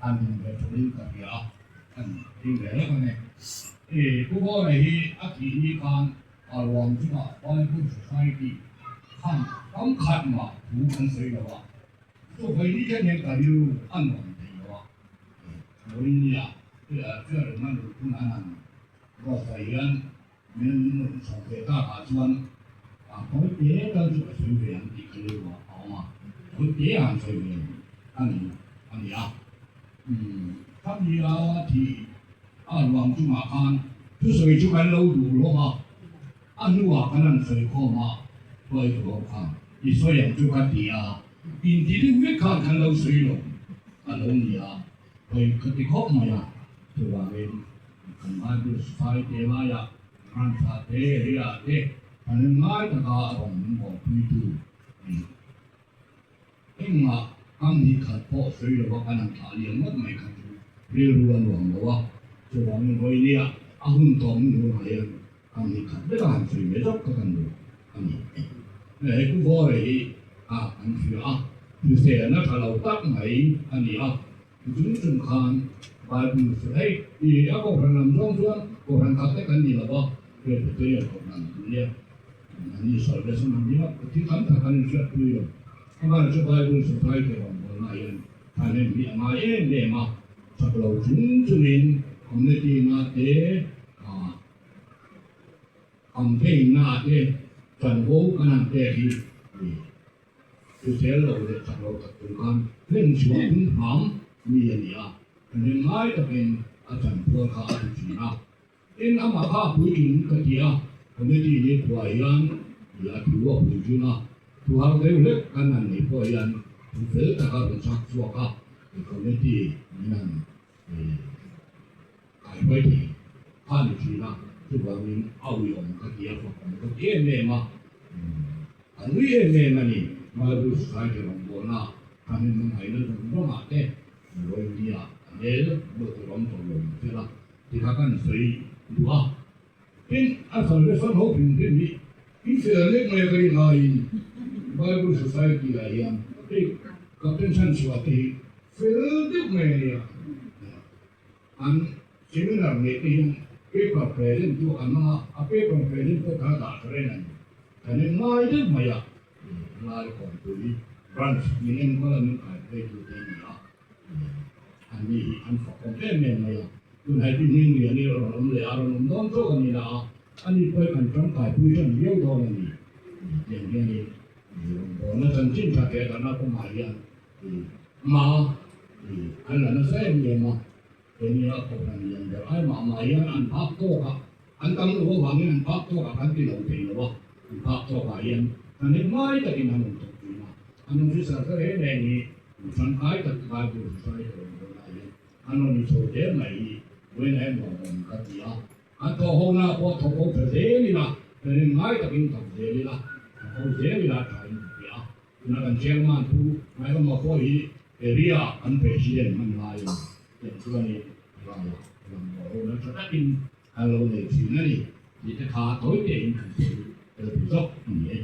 han din ve thurin ka hria a, kan ding ve hlek ang e. I Pu Vawra hi a thih ni khan a ruang chungah Bible Society khan tam khat mah thu an sawi lo a, chu vawi ni hian hian ka rilru a nuam thei lo a, Mourinho-a hriatrengna luh hun an han buatsaih hian Min rawn chhoh ve takah chuan a tawi te tal chu ka sawi ve ang tih ka rilru ah a awm a, tawi te a han sawi ve a ni a ni a. Umm khami a thih a ruang chungah khan thusawi chu kan lo duh lawm a, a hnuah kan han sawi khawm a, hruai tur ho khan i sawi ang chu ka ti a, inti deuh vek khan kan lo sawi lo a lo ni a. Hawi ka ti khawp mai a, chuvangin kan Bible Society laiah Grantha te, Ria te kan en ngai taka a rawn min bawlpuitu a ni. Engmah kam hnih khat pawh sawi lova kan han thlah liam ngawt mai kha chu rilru a nuam lo a, chuvangin vawinia a hun tawh hmun hunah hian kam hnih khat veka han sawi ve zawk kha kan duh a ni. He Pu Vawra hi a kan hria a, hriselna tha lo tak mai a ni a, chung chung khan Bible chu hei i a kohhran lam zawng chuan kohhran khat te kan ni lo va, Presbyterian kohhran an nia, an ni Salvation an nia, thil tam tak kan inhriatpui lo. Amaherawhchu Bible Society rawngbawlna hian thahnem hi a ngai em em a, chak lo chung chungin community na te ah Campaign na te chanvo kan han pek hi hrisel lo leh chak lo tak tur khan hlen chhuah tum hram mi a ni a, thahnem ngai takin a chanpual kha a ti thin a. Tin, amah kha a puitling ka ti a, committee ni khuah hian a thu a puitling a, thu har deuh hlek kan han neih pawh hian thu fel taka rawn chak chhuak a, committee min han Kaihruai thei kha ni thin a, chuvangin a uiawm ka ti a, fakawm ka ti em em a, ka nui em em a ni. Bible Society rawngbawlna thahnem hmangaihna zawng zawngah te Roindia a hmel hmuh tur awm tawh lo ang che la ti kha kan sawi duh a. Tin, a salvation ho hrim hrim hi in fel lek mai a ka rin aiin Bible Society ah hian hei Captain Chhanchhuah te hi fel deuh mai a nia. An seminar neih te hian paper present chu an hmang a, a paper present pawh kha dah tha reng a ni. Kan en ngai deuh mai a, lai kawngpui branch min enkawl a min kai phei tu te ni a, an ni hi an fakawm em em mai a. Tun hai pi hming lian hi rawn awm leh a, rawn awm dawn chauh a ni la a, ani pawh hi kan tangkaipui tan viau dawn a ni. Tiang hianin rawngbawlna chanchin tha teh dahna kawngah hian Ma an la nasa em em a, kenia kohhran lian ber ai mah mah hian an phak tawk a, an tam loh avangin an phak tawk ah kan ti lo thei lo a, an phak tawk ah hian hnahneh ngai takin an awm tawh thin a, an officer te reng reng hi mi tangkai tak Bible Society rawngbawlna ah hian an rawn ni chho hle mai hi vawiin a nuam awm ka ti a. An thawh ho na pawh thawk ho tha zel ila, hnahneh ngai takin thawk zel ila, thawk ho zel ila tha in ti a. Tuna kan chairman Pu Ngaihawma pawh hi area kan president hman laiin tiang chuan i raia lam haw ho na tha takin kan lo nei thin a ni tih te kha tawi tein kan sawi tel duh zawk a ni e.